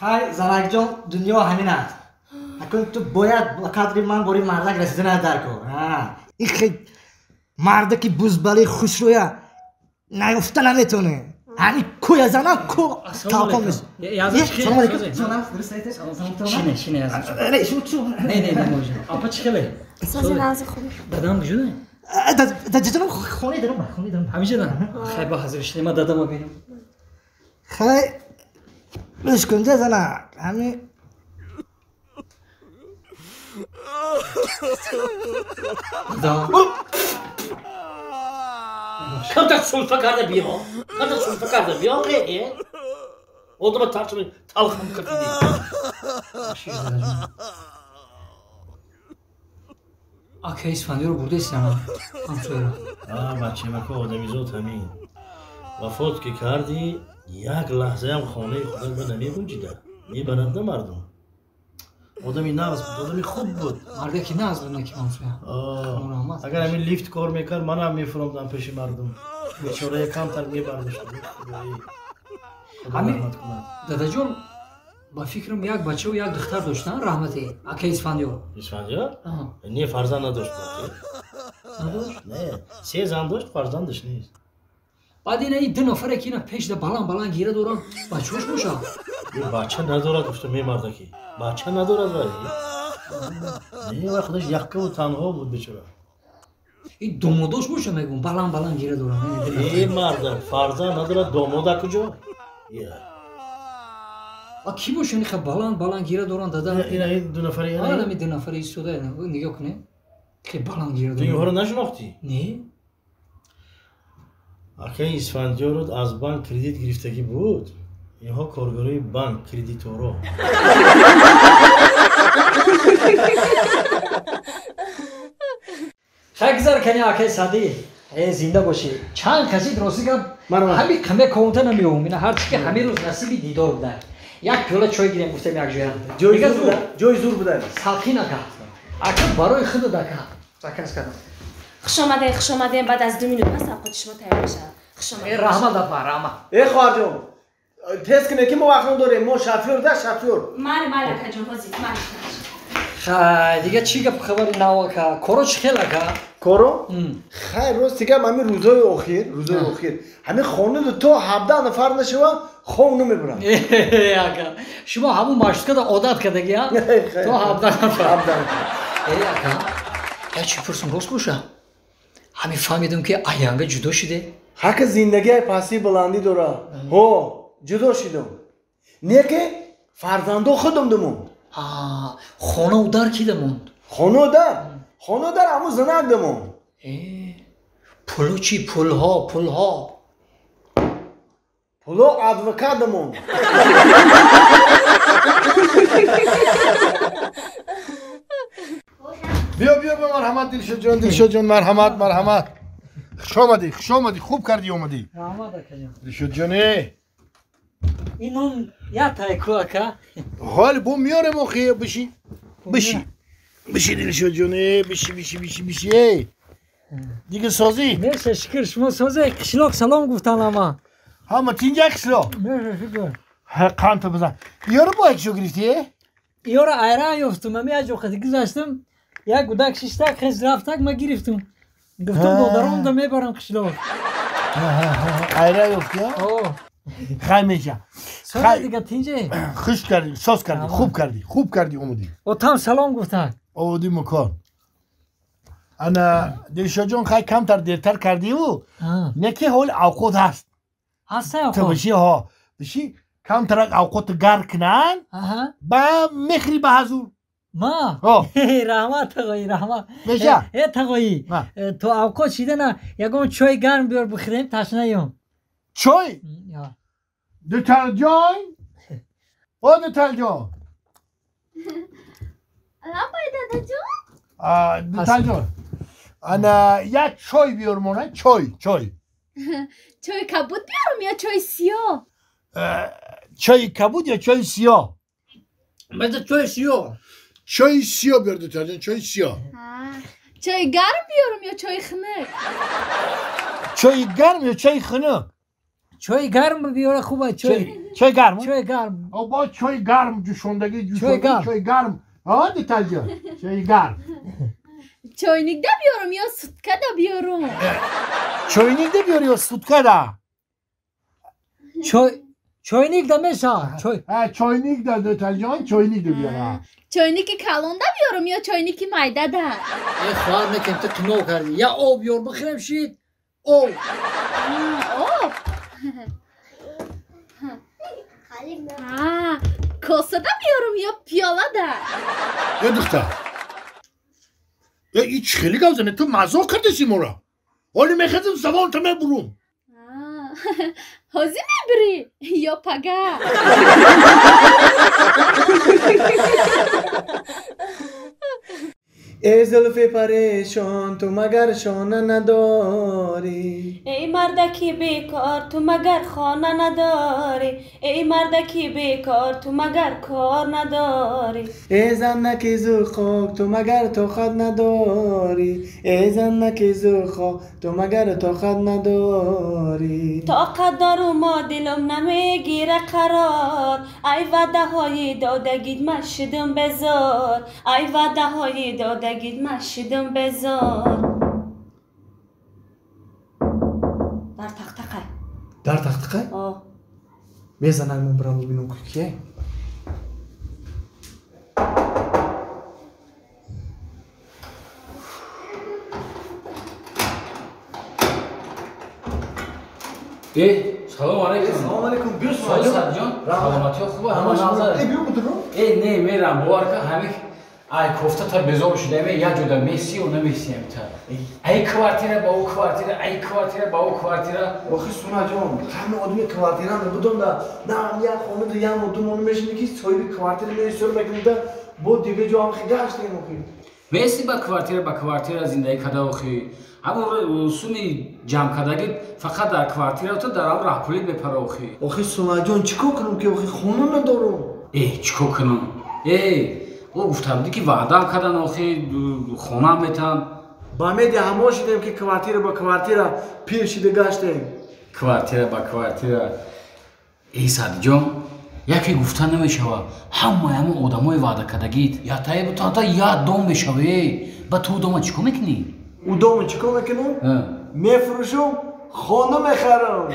Хай занакҷон, дунё ҳамин аст. Акун ту бояд ба қадри ман бори мардак расиданат дар кор. Ин хел мардаки бузбалӣ хушрӯя наёфта наметавонӣ. Ҳамин кӯя занам ку талқон меш. Салом алейкум. Шине, шине яза. Не, шумо чу? Не, не, не, можа. Апа чӣ хеле? Сози нағзи хуб. Дадам куҷода? Дадаҷонам хонаи дарум, хонаи дарум. Ҳамиҷода? Хай ба ҳазир шине, ман дадама бинам. Хай гӯш кун зана, ҳамин камтар сулфа карда биё, камтар сулфа карда биё, одама тарчуни талхам кардиди. Ака Исфандиёро бурдесиама ҳамсояро. Бачамако, одамизод ҳамин. Вафот ки кардӣ, як лаҳзаям хонаи худат ба намегунҷида, мебаранда мардум. Одами нағз буд, одами хуб буд. Мардаки нағз буд, наки ҳамсоя. Агар ҳамин лифт кор мекард, манам мефуромдам пеши мардум. Бечорая камтар мебардошт. Ҳамин дадаҷон, ба фикрам як бачаву як духтар доштан, раҳмати ака Исфандиёр. Исфандиёр? Не, фарзанд надошт. Надошт? Не, се зан дошт, фарзандаш нест. Баъд ина ин ду нафаре ки ина пешда баланд баланд гира доранд, бачаҳош бошад? Бача надорад, гуфта мемардаки. Бача надорад вай. Не, вай худаш яккаву танҳо буд бечора. Ин домодош боша мегӯм, баланд баланд гира доранд. Э мардак, фарзанд надорад, домода куҷо? А ки боша иниха баланд баланд гира доранд дада? Ина ин ду нафари? Ана ду нафари истода, нигоҳ кунед. Хеле баланд гира Ту доранд. инҳоро нашинохтӣ? Не. Акаи Исфандиёро аз банк кредит гирифтагӣ буд. Инҳо коргарои банк, кредиторо. Хай гузар кани акаи Садӣ. Э зинда бошӣ. Чанд касид рости гап ҳами қаме комута намеёбум. Ина ҳарчи ки ҳамин рӯз насиби дидор буда. Як пиёла чой гирем гуфтем як ҷоя. Ҷои зур буда. Салқин ака. Ака барои худат ака. Заказ кардам. Хуш омадем, хуш омадем. Баъд аз 2 минут пас авқоти шумо тайёр мешавад. Хуш омадем. Э раҳмат апа, раҳмат. Э хоҳарҷон, тез кунед ки мо вақт надорем. Мо шофёр да, шофёр. Майли, майли акаҷон, ҳозир, майли. Хай, дига чӣ гап хабари нав ака? Коро чӣ хел ака? Коро? Хай, рости гап ҳамин рӯзои охир, рӯзои охир. Ҳамин хонада то 17 нафар нашава, хов намебарам. Ака, шумо ҳамун маршруткада одат кардаги, а? То 17 нафар. 17 нафар. Э ака, я чӣ пурсум рост боша? Ҳамин фаҳмидам ки аянга ҷудо шуде. Ҳака зиндагиай пастии баландӣ дора. Ҳо, ҷудо шудам. Не ки фарзандо худам дамонд. Хонау дар ки дамонд? Хонау дар? Хонау дар ҳамун занак дамонд. Пуло чӣ? Пулҳо, пулҳо. Пуло адвокат дамонд. Биё, биё, биё, марҳамат, Дилшодҷон, Дилшодҷон, марҳамат, марҳамат. Хуш омадӣ, хуш омадӣ, хуб кардӣ омадӣ. Раҳмат акаҷон. Дилшодҷон, э. Ин нон як тай ку ака. Ҳол бо меорем охи, биши. Биши. Биши Дилшодҷон, э, биши, биши, биши, биши, э. Дига созӣ? Меша шукр, шумо созе, қишлоқ салом гуфтан ама. Ҳама тинҷа қишлоқ? Меша шукр. Ҳа, қанта бизан. Ёро бо якшо гирифтӣ, э? Ёро айран ёфтум, ами як ҷо қади гузаштам. Як гудак шиштак хез рафтак ма гирифтум. Гуфтум додаронда мебарам қишлоқ. Айран ёфтӣ, а? О. Хай меша. Хай дига тинҷе? Хуш кардӣ, соз кардӣ, хуб кардӣ, хуб кардӣ омадӣ. Отам салом гуфтан. Оводӣ мукон. Ана Дилшодҷон, хай камтар дертар кардиву, не ки ҳол авқот ҳаст. Ҳаст авқот? Ту биши, ҳо. Биши камтарак авқоту гарм кунанд, ба мехӯрӣ ба ҳазур. Ма? Ҳо. Раҳмат тағоӣ, раҳмат. Меша? Э тағоӣ, то авқот шидана ягон чой гарм биёр бихӯрем, ташнаём. Чой? Дуталҷон? О Дуталҷон. Лапай дадаҷон? Дуталҷон. Ана як чой биёр мона, чой, чой. Чойи кабуд биёрам ё чойи сиёҳ? Чойи кабуд ё чойи сиёҳ? Меда чойи сиёҳ. Чойи сиёҳ биёр Дуталҷон, чойи сиёҳ. Чойи гарм биёрам ё чойи хунук? Чойи гарм ё чойи хунук? Чой гарм биёра хуба чой. Чой гарм? Чой гарм. О, чой гарм ҷӯшондагӣ ҷӯшондагӣ чой гарм. О, Диталҷон, чой гарм. Чойник да биёрам ё сутка да биёрам? Чойник да биёр ё сутка да? Чой чойник да меша. Чой. А, чойник да, Диталҷон, чойник да биёра. Чойники калон да биёрам ё чойники майда да? Э, хоҳар мекунем, ту қино кардӣ. Я об биёр бихӯрем шид. Об. Об. Коса да биёрам ё пиёла да? Э, духтар. Э, ин чӣ хеле гап занӣ? Ту мазоқ кардеси моро. Ҳоле мехезам забонта мебурум. Ҳозир мебурӣ ё пага? Эй зулфи парешон, ту магар шона надорӣ? Эй мардаки бекор, ту магар хона надорӣ? Эй мардаки бекор, ту магар кор надорӣ? Эй занаки зурхок, ту магар тоқат надорӣ? Эй занаки зурхок, ту магар тоқат надорӣ? Тоқат дорум, мо дилам намегира қарор. Ай ваъдаҳои додагит ман шудум безор. Ай ваъдаҳои додагит ман шудум безор. Дар тахтақай. Дар тахтақай? О. Мезанам ман бирам бибинам ки кие. Э, салом алейкум. Салом алейкум. Биё Садҷон. Саломатиё хуба? Ҳама нағз. Э, биё будро. Э, не, мерам, бовар кун, ҳамин ай кофта та безор шуда, ме як ҷода месию намесиям та. Ай квартира ба ӯ квартира, ай квартира ба ӯ квартира. Охи Сунаҷон, ҳама одами квартира набудонда, на як хона да як ду моно мешини ки соҳиби квартира месёр мекунда, бо дига ҷо ҳам гаштем охи. Меси ба квартира ба квартира зиндагӣ када охи. Ҳамон суми ҷамъ кардагӣ фақат дар квартира ту дар ҳам раҳпулит мепара охи. Охи Сунаҷон, чӣ кор кунам ки охи хона надорам? Э, чӣ кор кунам? Э, ӯ гуфта буди ки ваъдаам кардан охи, хонаам метан. Ба меди ҳамон шидем ки квартира ба квартира пир шида гаштем. Квартира ба квартира. Эй Садиҷон, яке гуфта намешава, ҳамаи ҳамон одамои ваъда кардагит я таебу тата я дом мешава. Эй, ба ту дома чӣ кор мекунӣ? У дома чӣ кор мекунам? Мефурӯшам, хона мехарам.